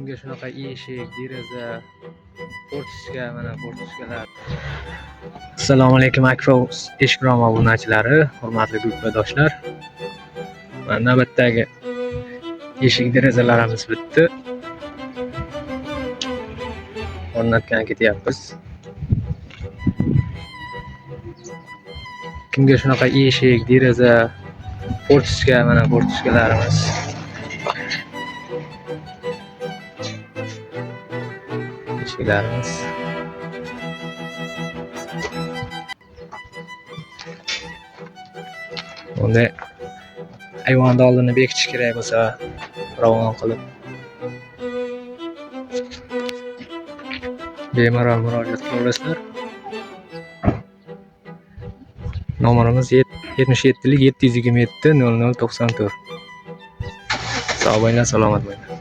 Kimga shunaqa eshik, deraza, fortichka, mana fortichkalar. Assalomu alaykum Akfa Eshikrom obunachilari, hurmatli gruppadoshlar. Mana navbatdagi eshik derazalarimiz bitdi. O'rnatgan ketyapmiz. Kimga shunaqa eshik, deraza, fortichka, mana fortichkalarimiz. Eshiklarimiz. Bunday ayvonni oldini bekitish kerak bo'lsa, ravon qilib bemalol murojaat qila olasizlar. Nomerimiz 77 727 00 94. Sog' bo'linglar, salomat bo'linglar.